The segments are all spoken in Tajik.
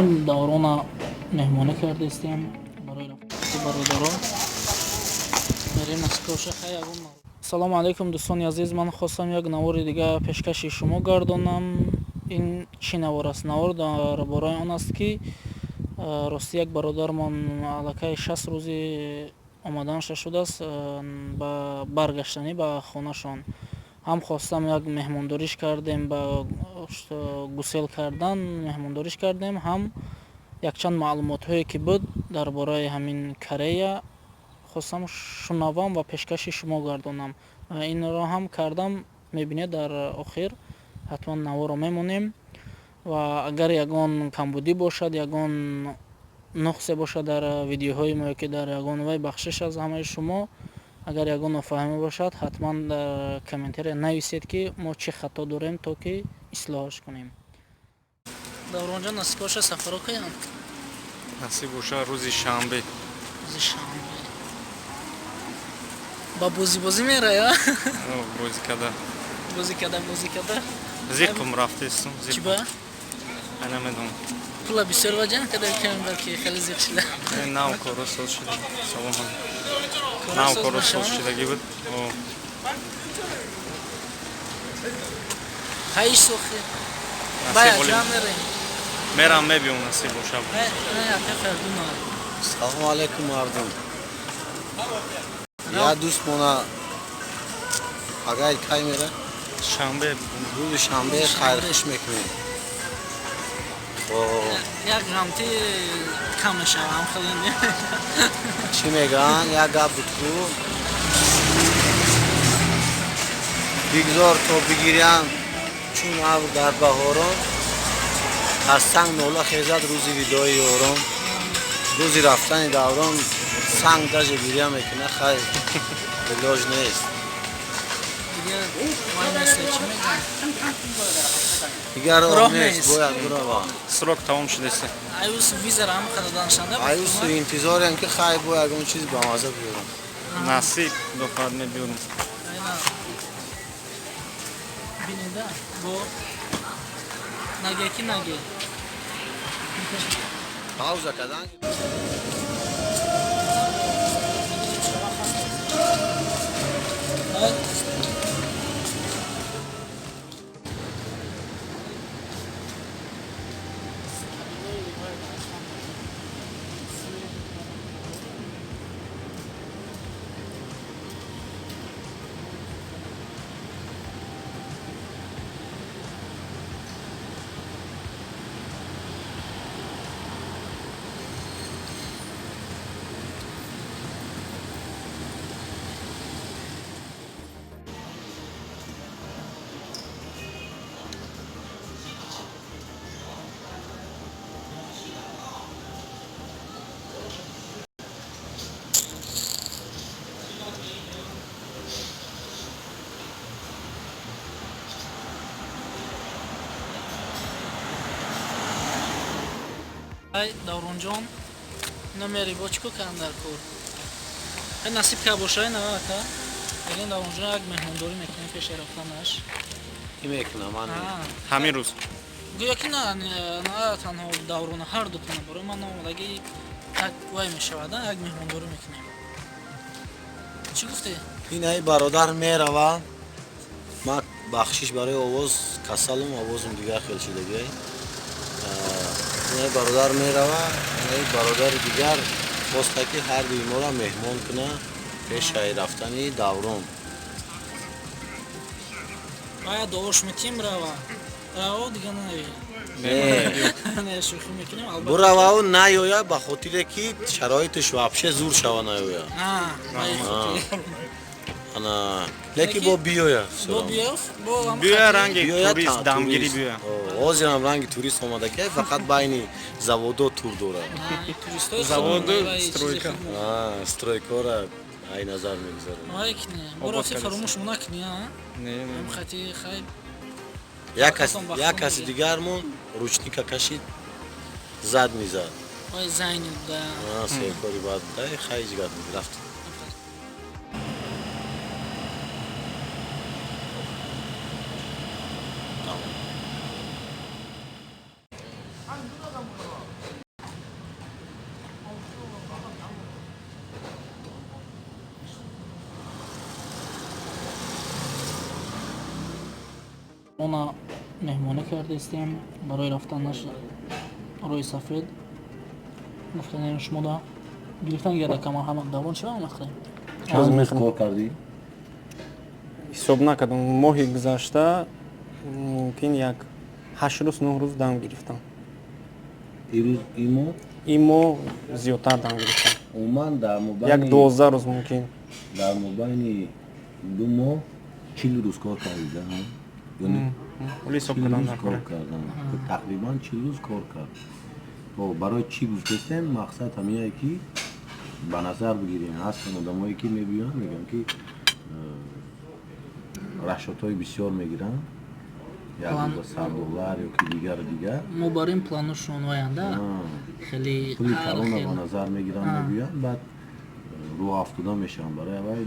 Даврона меҳмонӣ кардастем барои рафти бародаро. Мерем насиб. Салому алайкум, дӯстони азиз. Ман хостам як навори дига пешкаши шумо гардонам. Ин чӣ навор аст? Навор дар бораи он аст, ки рости як бародармон аллакай 60 рӯзи омаданша шудааст ба баргаштанӣ ба хонашон. Ҳам хостам як меҳмондориш кардем, ба гусел кардан меҳмондориш кардем, ҳам якчанд маълумотҳое ки буд дар бораи ҳамин Корея хостам шунавам ва пешкаши шумо гардонам. Инро ҳам кардам. Мебинед, дар охир ҳатман наворо мемонем ва агар ягон камбудӣ бошад, ягон нуқсе бошад дар видеоҳои мо ки дар ягон вай, бахшиш аз ҳамаи шумо. Агар ягон нофаҳмӣ бошад, ҳатман дар комментария нависед, ки мо чӣ хато дорем, то ки ислоҳаш кунем. Давронҷон, насиб боша, сафаро каянд? Насиб боша, рӯзи шанбе. Рӯзи шанбе ба бозӣ-бозӣ мерая? Бозӣ када. Бозӣ када, бозӣ када. Зиқм рафтестум. Чӣ ба? Намедонам. Пула бисёр ва ҷамъ када кам, балки хеле зиқ шуда. Нав коро соз шуда. Салом. Нав коро соз шудагӣ буд. Ҳай, сохи. Бая ҷамъ мерем. Мерам, мебиём, насиб боша. Не, ака Фардуна. Салому алайкум, мардум. Я дӯст мона агар кай мера? Шанбе. Рӯзи шанбе хайрхуш мекунем. Як ғамти кам мешава, ҳам хеле. Чӣ мегӯянд, як гап буд ку: бигзор то бигирям чун абр дар баҳорон, аз санг нола хезад рӯзи видои ёрон. Рӯзи рафтани даврон санг даже гиря мекуна. Хайр, илоҷ нест. Дигар роҳ нест, бояд бирава. Срок тамом шудест. Аюс визара ҳам хададаншанда. Аюс интизорем, ки хай, бо ягон чиз ба маза биёрам. Насиб, дохоҳад мебиёрам. Бинеда бо наге ки наге. Пауза кардан. Ай, Давронҷон, намери, бо чӣ кор кардан дар кор? Ай, насиб ка боша, на ака. Ягон Давронҷон як меҳмондорӣ мекунем пеши рафтанаш. Ки мекунам ман? Ҳамин рӯз. Гӯё ки на танҳо Даврона, ҳар дутона барои ман омодагӣ як вай мешавад, як меҳмондорӣ мекунем. Чӣ гуфтӣ? Ин ай бародар мерава. Ман, бахшиш барои овоз, касалум, овозум дигар хел шудагӣ. Ин бародар мерава, ин бародари дигар хоста, ки ҳар дуи моро меҳмон куна пешаи рафтани даврон. Бояд дуош метим, рава. Раво, дига нави. Не, шӯхӣ мекунем, албатта. Буравау наёя, ба хотире ки шароитиш вообще зур шава, наёя. Ана, леки бо биёя. Бо биёф, бо биёя, ранги турист дамгирӣ биёя. Ҳозирам ранги турист омада, ки фақат байни заводо тур дорад. Заводу, стройка. Стройкора ай назар мегузарад. Вай кни. Бо рафти, фаромӯш накни, а? Не, не. Хати хай. Як каси дигармон ручника кашид, зад, мизад. Вай зайни да. Серкори бад. Хай, ҷигар рафт. Она меҳмонӣ кардаистем барои рафтанаш рӯи сафед. Гуфтанем шумода гирифтан гирда кама ҳама даврон чӣ мехӯрем? Чанд рӯз кор кардӣ? Ҳисоб накардам. Моҳи гузашта мумкин як 8 рӯз, 9 рӯз дам гирифтам. Ирӯз ин моҳ? Ин моҳ зиёдтар дам гирифтам. Умуман дар мобайни як 12 рӯз мумкин. Дар мобайни 2 моҳ 40 рӯз кор кардида, ё не? Вале ҳисоб кардан дар кор кардан. Тақрибан 40 рӯз кор кард. Барои чӣ гуфтестем? Мақсад ҳамине ки ба назар бигирем. Ҳастанд одамое ки мебиёянд, мегӯянд ки расчётҳои бисёр мегиранд, як рӯза 100 доллар ё ки дигару дигар. Мо бар ин планошон оянда хеле пули калона ба назар мегиранд, мегӯянд, баъд рӯ афтода мешаванд. Барои аввал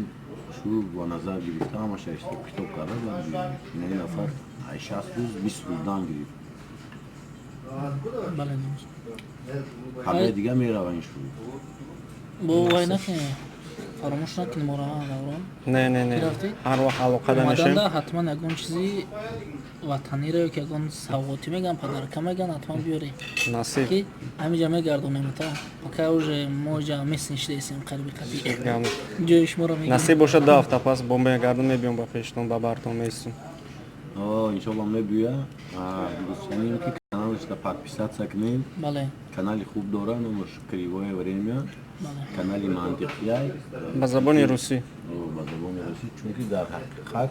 шурӯъ ба назар гирифта, ҳамаша ҳисоб китоб карда, баъд ин нафар 60 рӯз 20 рӯз дам гирифт. Бале. Ҳамаи дига мерава ин шурӯъ. Бо вай накунем, фаромӯш накунем ора даврон. Не, не, не. Ҳар вақт алоқада мешем. Ҳатман ягон чизи ватаниро ё ки ягон савғотӣ мегӯянд, подарка мегӯянд, ҳатман биёрем. Насиб. Ки ҳамиҷа мегардонем та. Пока уже мо ҷа мест нишидаистем қариби қатъи. Ҷои шуморо мегирем. Насиб бошад, 2 ҳафта пас бо мегардам, мебиём ба пештон, ба бартон меистем. Иншоалло мебиёя. Гуфтанем ки каналашро подписаться кунем. Бале. Канали хуб дора, номаш Кривое время. Канали мантиқияй. Ба забони русӣ. Ба забони русӣ, чунки дар ҳақиқат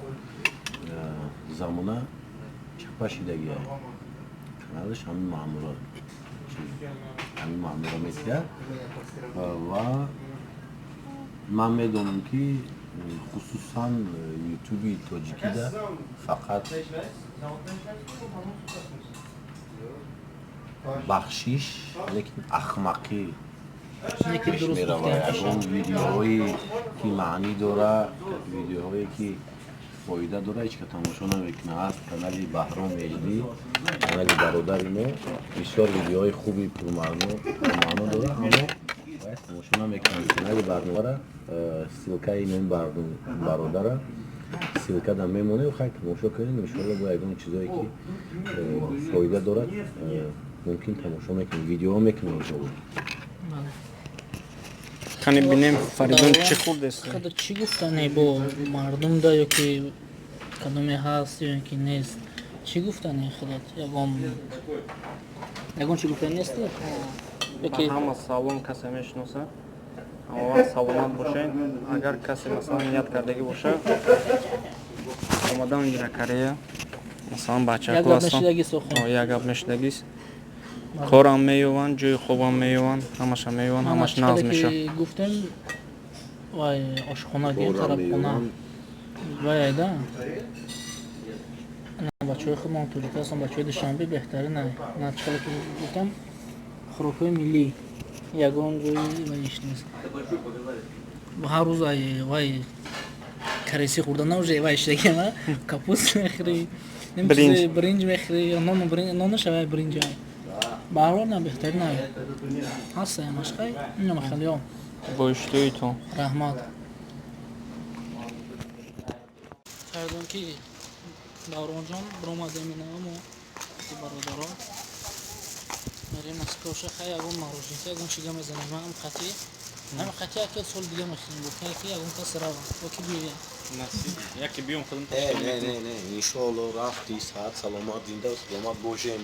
замона чапа шидагиай. Каналаш ҳамин маъмуро, ҳамин маъмуро метиҳад ва ман медонам ки хусусан ютуби тоҷикида фақат бахшиш, лекин ахмақӣ пеш меравад. Ягон видеоҳое ки маънӣ дора, видеоҳое ки фоида дора, ҳеҷ ка тамошо намекунад. Аз канали Баҳром Эҷдӣ, канали бародари мо, бисёр видеоҳои хуби пурмаъно дора, аммо бояд тамошо намекунанд. Канали барномара ссилкаи ин бародара ссилка да мемонем, хай тамошо кунем. Иншоалло бо ягон чизое ки фоида дорад мумкин тамошо мекунем, видеоҳо мекунем иншоалло. Кани бинем Фаридун чӣ хурдест? Хада чӣ гуфтане бо мардумда ё ки кадоме ҳаст ё ки нест? Чӣ гуфтане худат? Ягон чӣ гуфтане нести? Ҳама салом касе мешиносад. Ҳама вақт саломат бошед. Агар касе масалан ният кардагӣ бошад, омадан гира Корея. Масалан бачако ҳастанд. Як гап мешидагист. Корам меёванд, ҷои хобам меёванд, ҳамаша меёванд, ҳамаш нағз мешавад. Гуфтем вай ошхона гем, тарабхона вай айда. Бачаҳои худмон тоҷик ҳастанд, бачаҳои Душанбе беҳтарин ай. На чӣ ки гуфтам, хӯрокҳои миллӣ ягон ҷои вайш нест. Ҳар рӯз ай вай кареси хӯрда на уже вай шидагем, капуст мехӯрӣ, бринҷ мехӯрӣ, нону шавай бринҷ ай. Ба ҳар ҳол на беҳтарин ай. Ҳаст машқай, инам хелиё. Бо иштиҳоитон. Раҳмат. Фаридун ки Давронҷон биромадем инамо бародаро. Мерем Москваша, хай ягон мороженка, ягон чига мезанем, ҳам қатъи. Ҳам қатъи як сол дига мехӯрем, гуфта ки ягон кас рава, ё ки биёя. Насиб, яке биём худам ташкил. Не, не, не, иншоалло рафти саат саломат, зинда ва саломат бошем.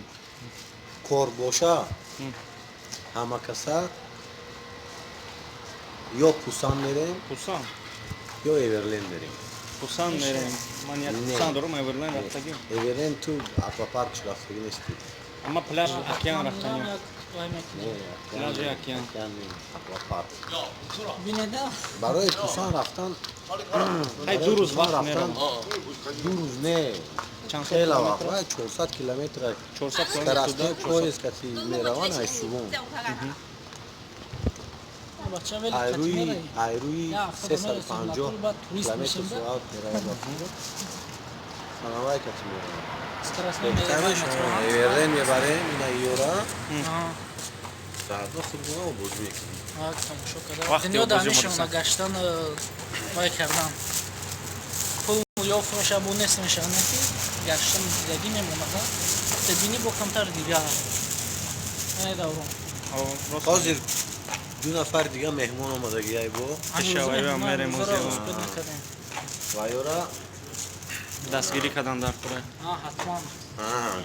Кор боша, ҳама каса ё Пусан мерем, Пусан, ё Эверлен мерем. Пусан мерем. Ман як Пусан дорам, Эверлен рафтагӣ. Эверлен ту аквапарк рафтагӣ нести. Амма пляж океан рафтанӣ. Пляжи океан. Аквапарк. Барои Пусан рафтан ҳай 2 рӯз вақт меравам. 2 рӯз не. Хеле вақт, 400 километр. 400 километр поезд кати мераванд ай Сувон. Айрӯи 350 километр соат меравад. Санавай кати меравад. Эверлен мебарем ина ёра. Фардо худмона обоз мекунем. Дунё дар мешавона гаштан вай кардан. Пул Ёфт меша, бу нест меша, не ки гаштан дидагӣ мемонад, бини бо камтар дигар. Не, Даврон? Ҳозир ду нафар дига меҳмон омадагӣ ай бо. Вайора дастгирӣ кардан дар кура. Ҳатман.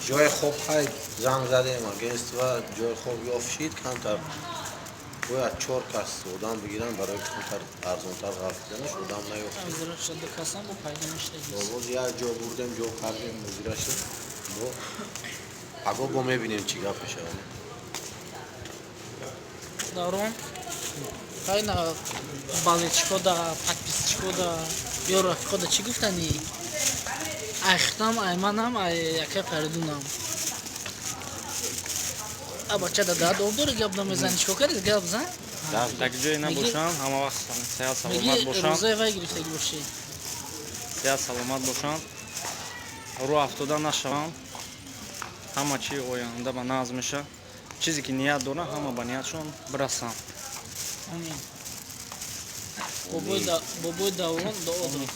Ҷои хоб хай занг задем агентство, ҷои хоб ёфт шид, камтар бояд чор кас одам бигиранд барои камтар арзонтар ғафтиданаш, одам наёфт. Боз як ҷо бурдем, ҷо кардем, музира шид. Бо аго бо мебинем чӣ гап мешавад. Даврон, хайна болельщик ода, подписчик ода ё рафиқода чӣ гуфтанӣ? Айхтам, айманам, ай яка Фаридунам. А бача да об дори, гап намезани, чикор кардӣ, гап зан. Дар ҷое набошам, ҳама вақт сеҳат саломат бошам. Рӯзаи вай гирифтагӣ бошӣ. Сеҳат саломат бошам, рӯ афтода нашавам, ҳама чи оянда ба нағз меша, чизе ки ният дорам, ҳама ба ниятшон бирасам. Амин. Бобои Даврон дуо дод.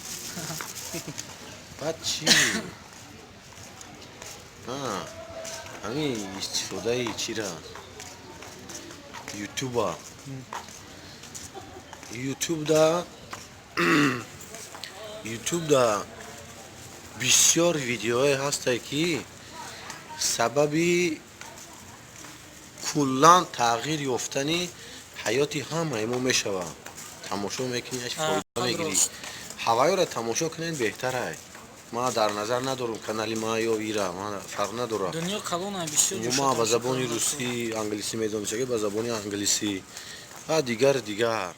Баъд чӣ, ҳамин истифодаи чира, ютуба, ютубда бисёр видеоҳое ҳастае, ки сабаби куллан тағйир ёфтани ҳаёти ҳамаи мо мешавад. Тамошо мекунӣ, фоида мегирӣ. Ҳавайёро тамошо кунед, беҳтарай. Ман дар назар надорам канали ма ё ира, ман фарқ надорам. Дунё калона, бисёр. Ма ба забони русӣ, англисӣ медонистаги, ба забони англисӣ ва дигар дигар.